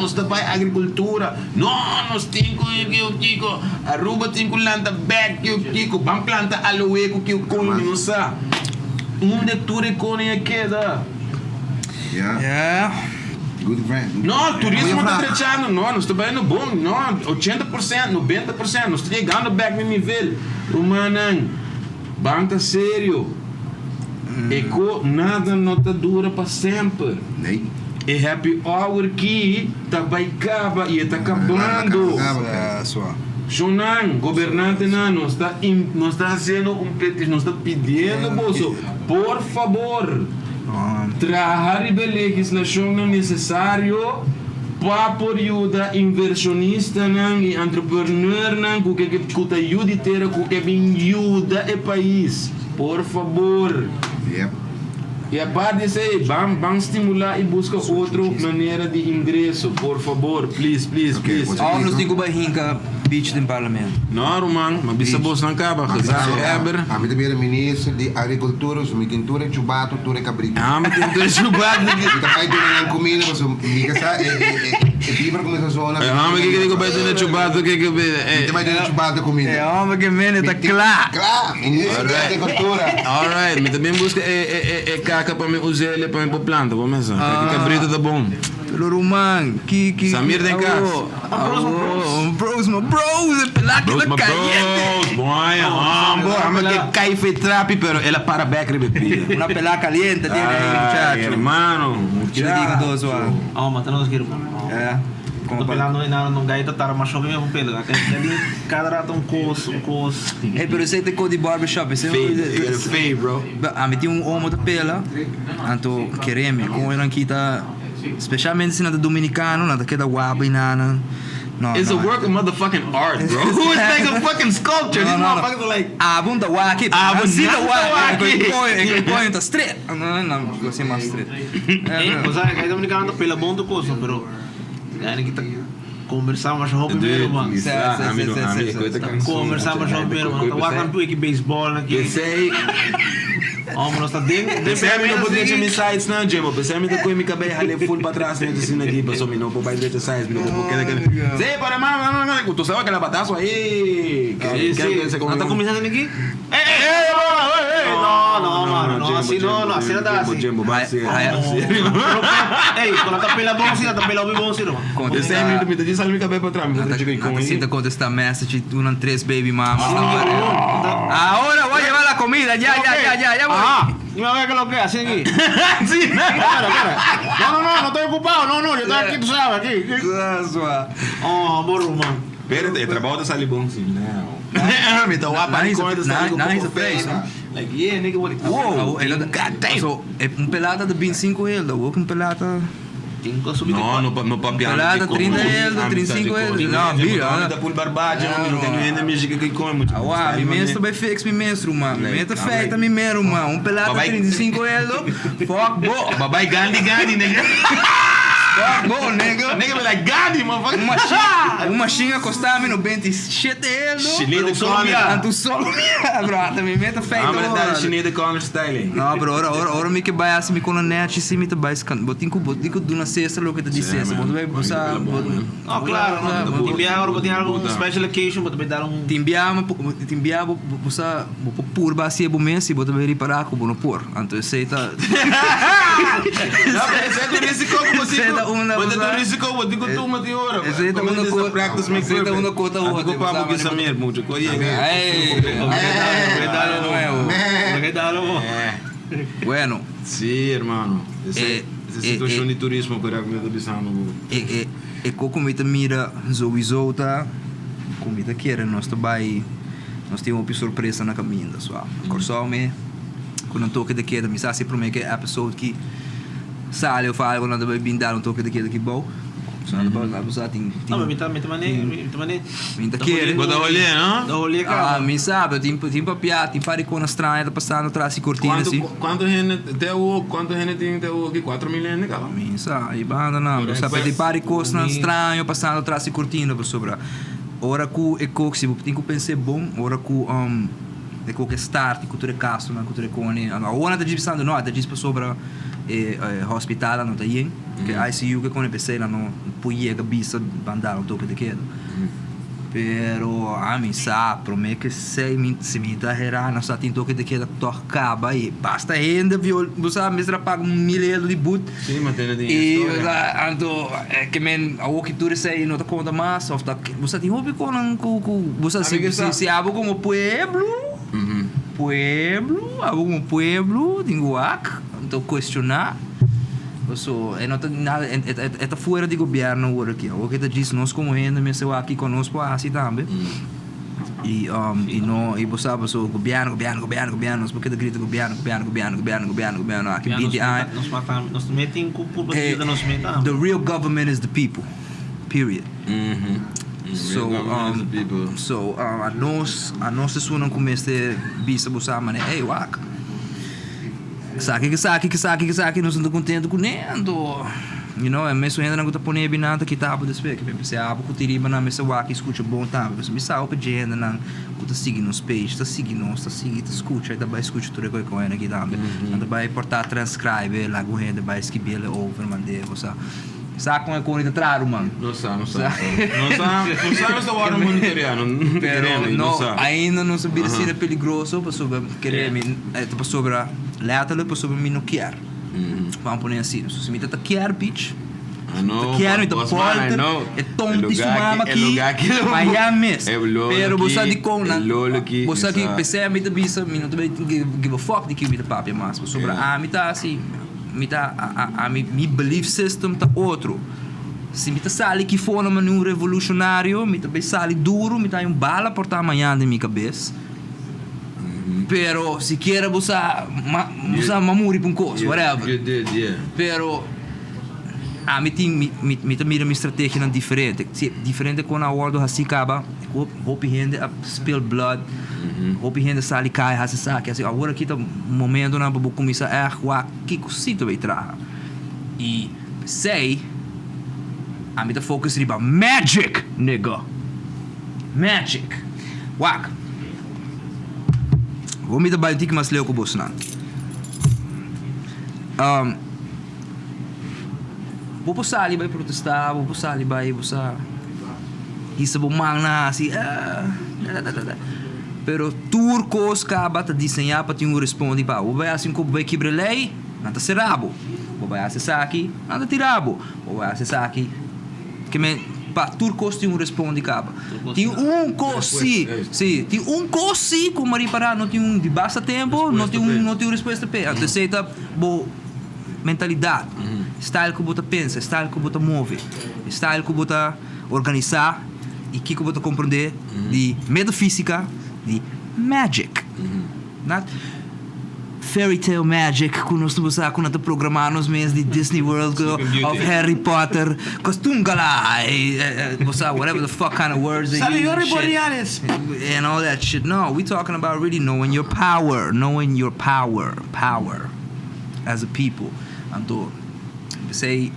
nos ta bai agrikultura. No, nos tin ku kiko kiko. Aruba tin ku lanta bek kiko kiko. Ban planta aloe ku kiko koño mi no sa. Unda tur e koño a keda? Yeah. Yeah. Good friend. No, turismo Goeie ta vraag. trechando. No, nos ta bayendo bon. No, 80%, 90%. Nos ta yegando bek na nivel. Rumannan, ban ta serio. E ko nada no ta dura pa semper. Nee. E happy hour ki ta bai kaba i e ta kabando. Shonnan, gobernantenan, nos ta nos ta hasiendo un petishon, nos ta pidiendo boso, por fabor, traha riba e legislashonnan nesesario pa por yuda invershonistanan i entrepreneurnan ku ke ku ta yu di tera ku ke bin yuda e pais. Por fabor. Yep. I apart di esei, ban ban stimulá i buska otro manera di ingreso, por fabor, please, please, please. Òf nos tin ku bai hinka beach den parlamento. No, ruman, m'a bisa bosnan kaba, gezaghebber. Ami ta bira minister di agrikultura, so mi tin tur e chubato, tur e kabrito. Ami tin tur e chubato. Mi ta bai duna nan kuminda pasobra mi ka sa e e bibra kuminsa zona. E hòmber ke kere ku bai duna chubato ke ke Mi ta bai duna chubato kuminda. E hòmber ke mende ta kla. Kla! Minister di agrikultura. Alright, mi ta bin buska e e e e kaka pa mi us'e pa mi por planta, bo mesa. Kaka kabrito ta bon. Pero ruman, ki ki Samir den kas. Awo, bros ma bros, e pelá Bros keda ma kayente. bros, bon aña hombo, amo ke kai fe trapi pero el a para bek riba e pia. Una pelá kaliente tiene ahí Ay, muchacho. hermano, Kila diga dos wa. Oh, mata nos ki ruman. Eh, Como pa. pelando na no gaita tara mas shopi mesmo pela. Cada rato un cos, un cos. Hey, pero esei ta ko di barbershop, esei Fade, el fade, bro. Ami tin un omo ta pela, anto keremi, kon eran kita, specialmente si nan ta dominicano, nan ta keda waba y nan. No, It's no. a work of motherfucking art, bro. Who is like a fucking sculpture? These No, no, no. motherfuckers are like. Abo ta waki, Abo nan si ta nan ta waki. waki. E koyo ta straight. No, no, no, así mas straight. Eh, o sea, que dominicano ta pela bon tu cos, pero ya ni kita Conversa masha hopi mero man. Dude, sa, ami no, ami e koe ta canson. Conversa masha hopi mero man. Ta wak nan pui ki baseball nan ki. Pesey. Hombre, nos ta den. Pesey ami no por drecha mi sides nan, Jemo. Pesey ami ta koe mi cabey hale full pa atras net asina aki, paso mi no por bay drecha sides, mi no por keda keda. Sí, pero man, man, man, tu sabe que la batazo ahí. Sí, sí. Nan ta cuminsa asina aki? Ey, ey, ey, ey, ey, no, no, mano, no, así no, no, así no ta así. Jembo, ba así, así. Ey, cuando ta pela bon, sí, ta pela hopi bon, sí, no. Contesta. Esei mi ta djis sali mi cabes pa atrás, mi ta chico Nan ta sinta contesta message y unan tres baby mamas ta wak. Ahora voy a llevar la comida, ya, ya, ya, ya, ya voy. Ajá, dime a ver qué es lo que así aquí. Sí. Espera, espera. No, no, no, no estoy ocupado, no, no, yo estoy aquí, tú sabes, aquí. Oh, amor, man. Pero e trabou ta sali bon si now. Mi ta wak pa con ta sali Nan hisa prijs, no? Like yeah nigga what wow. God damn. So, un pelata ta 25 euro, awor un pelata No, no no papia. Pelata 30 euro, 35 euro. No, bira. Mi ta pul barbaja, mi no tin hende musica ki come mucho. Awa, mi mes ta bay fix mi mes ruman. Mi mes ta feita mi mes ruman. Un pelata 35 euro. Fuck bo. Bye bye Gandhi Gandhi nigga. Fuck bo nigga. Nigga be like Gandhi motherfucker. Un machine, un machine a costa mi 97 euro. Sinead O'Connor. Anto solo mi bro, ata mi meta feita. Ah, maar dat is Sinead O'Connor styling. No, bro, ora ora ora mi ke bai hasi mi kono nechi si mi ta bai scan. Bo tin ku bo tin ku duna Cesar loke ta di Cesar. Bo ta bai bo sa bo. No, claro, no. Tin biaha ora bo tin algun special occasion bo ta bai dar un. Tin biaha tin biaha bo bo sa bo por purba hasi e bo mes y bo ta bai ripara ku bo no por. Anto esei ta. No, pero esei ta un risiko ku bo tin ku. Bo ta un risiko bo tin ku tuma tin ora. Esei ta una ko. Practice makes Esei ta perfect. una ko ta Anto hote. ku papo ki Samir mucho ko yega. Ey, Bueno. Sí, hermano. Esei e situashon di turismo ku mi ta bisando bo. E e ko ku mi ta mira sowieso ta ku mi ta kere nos ta bai nos tin hopi sorpresa na kaminda. So Kòrsou me. Ku nan toke de keda mi sa si prome ke episode ki sali of algo nan ta bai bin dal un toke de keda ki bou so nan ta bai bo sa tin No pero mi ta mi ta mane mi ta mane mi ta kere Bo ta holié no? Ta holié kaba Ah mi sa pero tin tin papia tin par di kona straño ta pasando tras di kortina si. Kuantu kuantu hende te awo kuantu hende tin te awo aki 4000 hende kaba? Mi sa i banda nan bo sa pero tin par di kosnan straño pasando tras di kortina pasobra ora ku e kok si bo tin ku pens'é bon ora ku E koke start i ku tur e kasonan ku tur e kone. Awor nan ta djis bisando no, a ta djis pasobra e hospitalnan no ta yen. Ke ICU ke kone p'esei nan no por yega bisa ban dal un toke de keda. Pero ami sa prome ke sei mi si mi ta hera nan sa tin toke de keda tog kaba i basta hende viol bo sa mester a paga un mil euro di but. Sí, ma tene tin I historia. anto ke men awor ki tur esei no ta konta mas of ta Bo sa tin hopi konan ku ku bo sa si si abo komo pueblo pueblo abo komo pueblo tin ku wak anto kuestioná paso e no ta nada e ta fuera di gobièrnu awor aki awor ke ta djis nos komo hende mester wak kiko nos por hasi tambe i i no i bo sa paso gobièrnu gobièrnu gobièrnu gobièrnu nos por keda grita gobièrnu gobièrnu gobièrnu gobièrnu gobièrnu gobièrnu aki binti aña the real government is the people period. So, so anos, anos esunnan ku mester bisa bo sa manera, ey wak. Esaki ku esaki ku esaki ku esaki nos no ta kontentu kuné anto you know e mesun hendenan ku ta pone binan ta kita abo despues ke p'esei abo ku tin riba nan mester wak i skucha bon tambe pasobra mi sa hopi dje hendenan ku ta sigui nos page ta sigui nos ta sigui ta skucha i ta bai skucha tur e kos ku hende aki tambe nan ta bai por ta transcribe laga un hende bai skibiel over mand'é bo sa. Sa kon e koni ta traha ruman. No sa, no sa. No sa, no sa nos ta wòrdu monitoreá, no Pero no no, sa. ainda nos a bira asina peligroso pasobra kere mi e ta pasobra letterlijk pasobra mi no kier. Vamos pone asina. So si mi ta ta kier bitch, I know, ta kier mi ta boss man, I bolter know. e tonti su lugar mama aki, e aki lugar aki lo- Maya mes. E lolo Pero bo sa aki, dikon e nan lolo aki, bo sa ki sa. p'esei mi ta bisa mi no ta bay give a fuck di ki mi ta papia mas pasobra ami ta asi. Mi ta a mi mi belief system ta otro. Si mi ta sali ki for na mani un revolucionario mi ta bay sali duro mi ta hay un bala por ta mañana den mi cabes. Pero sikiera bo sa ma bo sa ma muri pa un cos whatever. You did yeah. Pero ami tin mi mi mi ta mira mi strategianan diferente. Si diferente con a wordo haci caba cu hopi hende a spill blood. Hopi hende sali kai hasi esaki hasi awor aki ta momentonan pa bo kuminsá ègt wak kiko si ta bay traha i p'esei ami ta focus riba magic nigga magic wak awor mi ta bai un tiki mas leu ku bosnan bo por sali bai protestá bo por sali bai bo sa hisa bo man na hasi pero tur kos kaba ta diseñá pa tin un respondi pa bo bai hasi un kos bo bai kibra e lei nan ta sera bo bo bai hasi esaki nan ta tira bo bo bai hasi esaki ke men pa tur kos tin un respondi kaba tin un kos si si tin un kos si ku maripará no tin un di basta tempo no tin un no tin un respuesta p'e anto esei ta bo Mentalidad, style cu bo ta pensa, style cu bo ta move, style cu bo ta organisa y kico bo ta comprende di metafisica di magic. Not fairy tale magic cu nos ta sa cu nan ta programa nos mes di Disney World of Harry Potter, costungala, bo sa whatever the fuck kind of words they use and shit and all that shit. No, we talking about really knowing your power, knowing your power, power. as a people. Anto, p'esei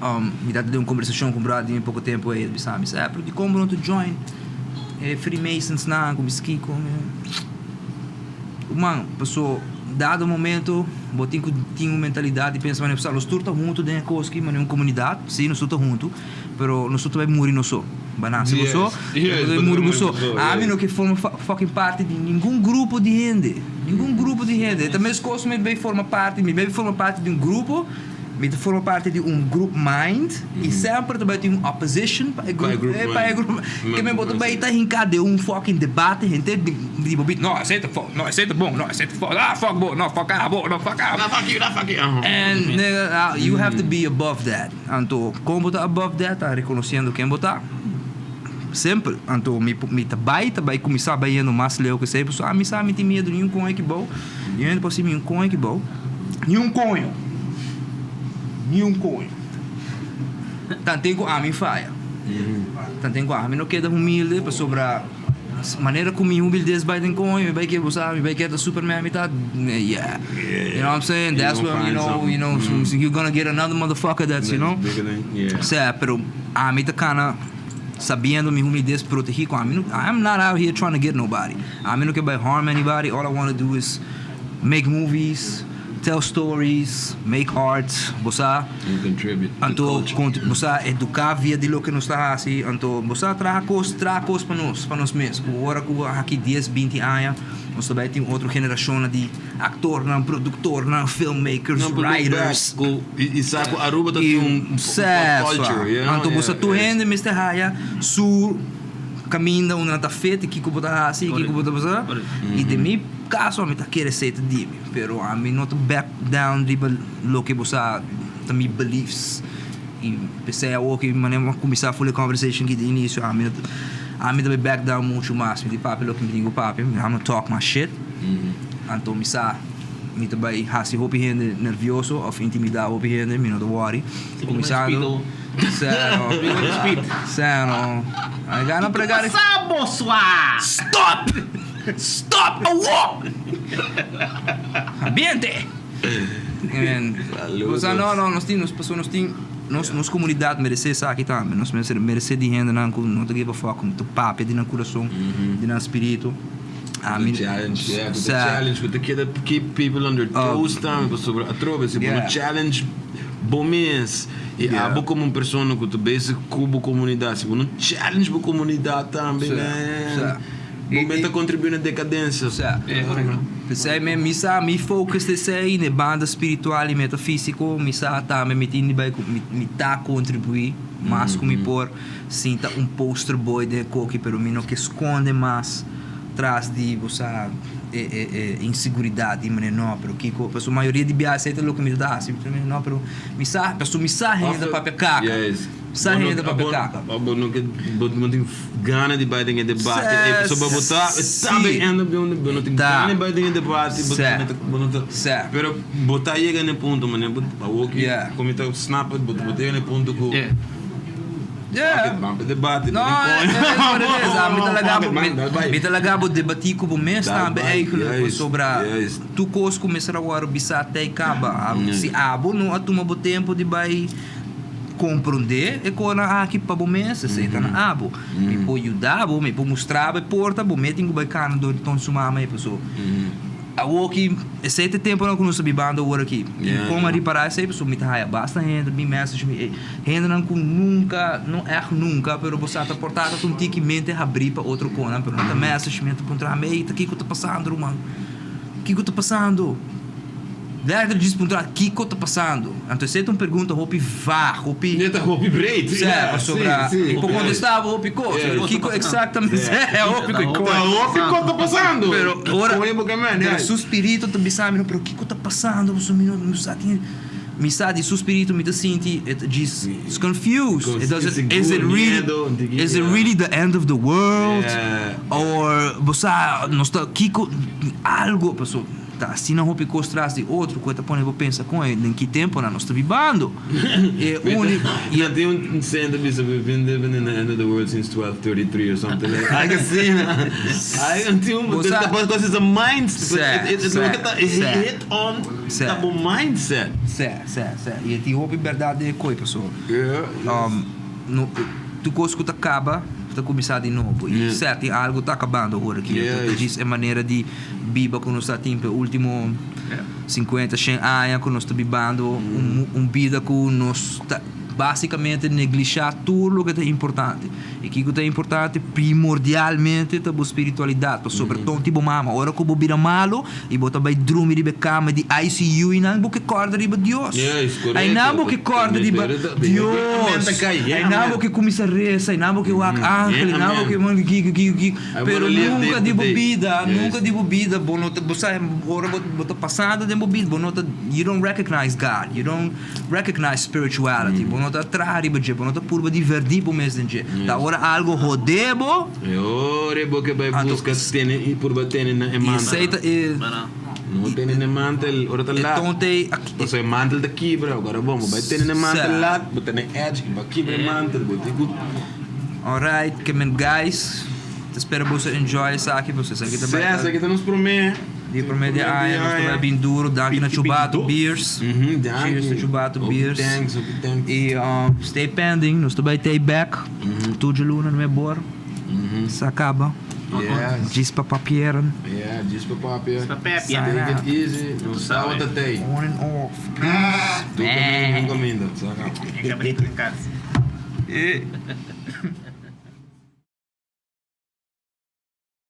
mi tabata den un kombersashon ku un bròder di mi poko tempu ei, el bisa mi, sa, pero dikon bo no ta join e Freemasonsnan ku bisa kiko? Man, paso dado momento bo tin ku tin un mentalidat di pensa manera, nos tur ta huntu den e kos aki, manera un komunidat, si, nos tur ta huntu, pero nos tur ta bai muri nos so. Bo a nase bo so, bo ta bai muri bo so. Ami no ke forma fucking parti di ningun grupo di hende. Ningun grupo di hende. Ta meskos mi bay forma parti, mi bay forma parti di un grupo, mi ta forma parti di un group mind y semper ta bay tin un opposition pa e grup, pa e grup. Ke men bo ta bay ta hinká den un fucking debate henter di di bo bit, no esei ta fout, no esei ta bon, no esei ta fout, ah fuck bo, no fuck abo, no fuck abo. No fuck you, no fuck you. And nigga, you have to be above that. Anto kon bo ta above that ta rekonosiendo ken bo ta. Simpel. Anto mi mi ta bai ta bai kuminsá bai yendo mas leu ku esei pasobra ami sa mi tin miedu ni un koño aki bou. Ni un hende por si mi un koño aki bou. Ni un koño. Ni un koño. Tanten ku ami faya. Tanten ku ami no keda humilde pasobra manera ku mi humildes bai den koño mi bai ke bo sa mi bai keda superman mi ta yeah. You know what I'm saying? That's when you know you know you gonna get another motherfucker that's you know. Sea pero ami ta kana. Sabiendo mi humildez protegi cu ami no I am not out here trying to get nobody ami no ke bay harm anybody all I wanna do is make movies tell stories make art bo sa And contribute to anto culture. bo sa educa via di loke nos ta haci anto bo sa traha cos traha cos pa nos pa nos mes cu ora cu aki dies binti aña nos ta bay tin otro generacionnan di Actornan, productornan, filmmakers, No, pero look writers. back ku i sa ku Aruba ta tin un pop culture, you know? Anto bo sa tur hende mester haya su caminda unda nan ta fit y kico bo ta haci y kico bo ta pasa. Y den mi caso ami ta kere esey ta di mi, pero ami no ta back down riba loke bo sa ta mi beliefs. Y p'esey awor ki manera bo a cuminsa full e conversation aki di inicio ami no ta ami ta bay back down mucho mas. Mi di papia loke mi tin cu papia, I'm gonna talk my shit. Anto mi sa mi ta bai hasi hopi hende nervioso of intimida hopi hende, mi no ta worry. Kuminsando Sero Sero I gana prega di Stop! Stop awor! Ambiente! Man. Saludos. Osea, no, no, nos tin, nos paso nos tin, nos, nos comunidad merece esaki tambe. Nos merece, merece di hendenan cu no ta give a fuck, cu ta papia di nan curason, di nan spiritu. Ami, Cu ta challenge, yeah, cu ta challenge, cu ta keda keep people on their toes tambe, pasobra atrobe si bo no challenge bo mes y abo como un persona cu ta bezig cu bo comunidad, si bo no challenge bo comunidad tambe, man, bo mes ta contribui na decadencia. P'esei mi mi sa mi focus ta esei na e banda spiritual y metafisico, mi sa tambe mi tin di bai cu mi ta contribui mas cu mi por sin ta un poster boy den e koki, pero mi no ke sconde mas. Tras di bo sa e e e inseguridat di manera no pero kiko pasobra mayoria di biaha esei ta loke mi ta hasi mi ta no pero mi sa pasobra mi sa hende ta papia kaka mi sa hende ta papia kaka. Of bo no ke bo no tin gana di bai den e debate ei pasobra bo ta ta bay end up den bo no tin gana di bai den e debate bo ta bo no ta pero bo ta yega na e punto manera bo awor ki ku mi ta snap bo ta yega na e punto ku. Yeah. Ban pa debate. No, es what it is. Mi ta laga bo, mi ta laga bo debatí ku bo mes tambe eigenlijk. Pasobra tur kos ku mester a wòrdu bisá te i kaba. Si abo no a tuma bo tempu di bai komprondé e kosnan aki pa bo mes, esei ta na abo. Mi por yuda bo, mi por mustra bo e porta, bo mes tin ku bai kana dor di ton su mama ei. Pasobra Awoki, esei ta e temponan ku nos ta bibando awor aki. I kon a ripará esei? Pasobra mi ta haya basta hende bin message mi, ey, hendenan ku nunka, no ègt nunka, pero bo sa ta por ta ta un tiki mente habrí pa otro konan, pero nan ta message mi, nan ta puntra mi, ey, ta kiko ta pasando ruman? Kiko ta pasando? Letterlijk djis puntra, kiko ta pasando? Anto esei ta un pregunta hopi vaag, hopi. E ta hopi breed. Sè, pasobra mi por kontestá bo hopi kos, pero kiko eksaktamente, sè, hopi kos. Ta hopi kos ta pasando. Pero ora, pero su spiritu ta bisa mi, pero kiko ta pasando? Pasobra mi no, mi sa tin, mi sa di su spiritu mi ta sinti, e ta djis, is confused. It doesn't, is it really, is it really the end of the world? Or bo sa, nos ta, kiko, algo, pasobra. Ta asina hopi kos tras di otro ku e ta pone bo pensa kon e den ki temponan nos ta bibando. E uni I a tin un saying ta bisa we've been living in the end of the world since 1233 or something like that. Algo asina. Ai tin un Bo sa. Because it's a mindset. Sè, It sè, loke ta it sè. hit on Sè. ta bo mindset. Sè, sè, sè. I e tin hopi bèrdat den e koi paso. Yeah. No, tur kos ku ta kaba ta kuminsá di nobo. I sè tin algu ta akabando awor aki. Yeah. Ta djis e manera di. Biba ku nos ta tin p'e ultimo sinkuenta, shen aña ku nos ta bibando un bida ku nos ta basikamente neglishá tur loke ta importante. I kiko ta importante? Primordialmente ta bo spiritualidat, pasobra tonti bo mama ora ku bo bira malu i bo ta bai drumi riba e kama di ICU i nan bo ke kòrda riba Dios. Ainan bo ke kòrda riba Dios. Ainan bo ke kuminsá resa, ainan bo ke wak angel, ainan bo ke kiko kiko kiko. Pero nunca di bo bida, nunca di bo bida bo no ta, bo sa ora bo bo ta pasando den bo bida bo no ta, you don't recognize God, you don't recognize spirituality, bo no ta traha riba dje, bo no ta purba diverti bo mes den dje. Ta ora algo hode bo. E ora bo ke bai busca tene y purba tene na e mantel. Y esey ta e. No tene na e mantel ora ta lat. E tonte aki. Pasobra e mantel ta kibra, ora bon bo bai tene na e mantel lat, bo tene edge y bo a kibra e mantel, bo tin ku. Alright, ke men guys, ta spera boso enjoy esaki, pasobra esaki ta bai Sí, esaki ta nos promé. Di promé di aña, nos ta bai bin duro, danki na Chubato Beers. Danki. Cheers to Chubato Beers. Hopi thanks, hopi thanks. I stay pending, nos ta bai tei back, tuju luna nuebe bor, sa kaba. Yes. Djis pa papieren. Yeah, djis pa papia. Pa papia. Take it easy, nos sa wat ta tei. On and off. Peace. Tur kaminda, un kaminda, sa kaba. Cabrito en casa.